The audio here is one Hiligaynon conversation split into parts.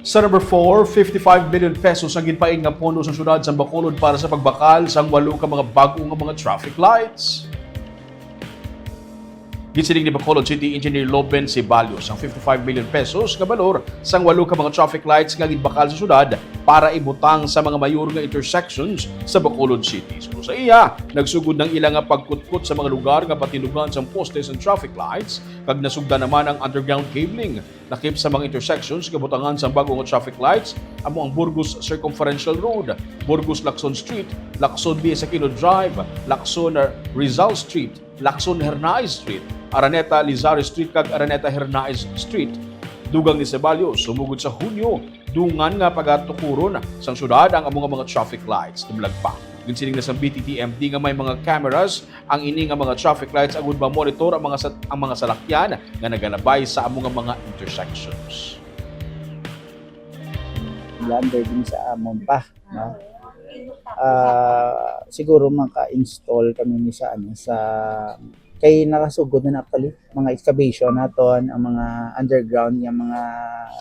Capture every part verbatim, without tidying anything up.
Sa number four, fifty-five million pesos ang ginpain nga pondo sa siyudad sa Bacolod para sa pagbakal sang walo ka mga bag-o nga mga traffic lights. Gisiling ni Bacolod City Engineer Loben Ceballos ang fifty-five million pesos nga balor sang walo ka mga traffic lights nga ginbakal sa siyudad para ibutang sa mga mayor nga intersections sa Bacolod City. Suno sa iya, nagsugod ang ila nga pagkutkot sa mga lugar nga patinugan sang poste sang traffic lights kag nasugdan naman ang underground cabling. Lakip sa mga intersections nga butangan sang bag-o nga traffic lights amo ang Burgos Circumferential Road, Burgos Lacson Street, Lacson B S Aquino Drive, Lacson Rizal Street, Lacson Hernaez Street, Araneta Lizares Street kag Araneta Hernaez Street. Dugang ni Ceballos, sumugod sa Hunyo, dungan nga pagatukuron sang syudad ang amo nga mga traffic lights. Nabulag pa, ginsiling na sang B T T M D nga may mga cameras ang ini nga mga traffic lights agud ma-monitor ang mga sa-, ang mga salakyan nga nagalabay sa amo nga mga intersections. Blunder din sa amon pa, no? Ah, siguro maka-install kami ni sa ano, sa, kay nakasugod na actually mga excavation naton, ang mga underground nga mga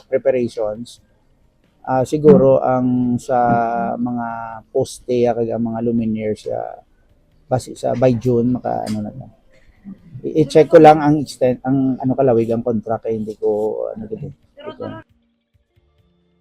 preparations. Ah, siguro ang sa mga poste kag ang mga luminaires, ah, basi sa by June maka ano na to. I- i-check ko lang ang extent, ang ano kalawig ang contract, kay hindi ko ano gid, hindi ko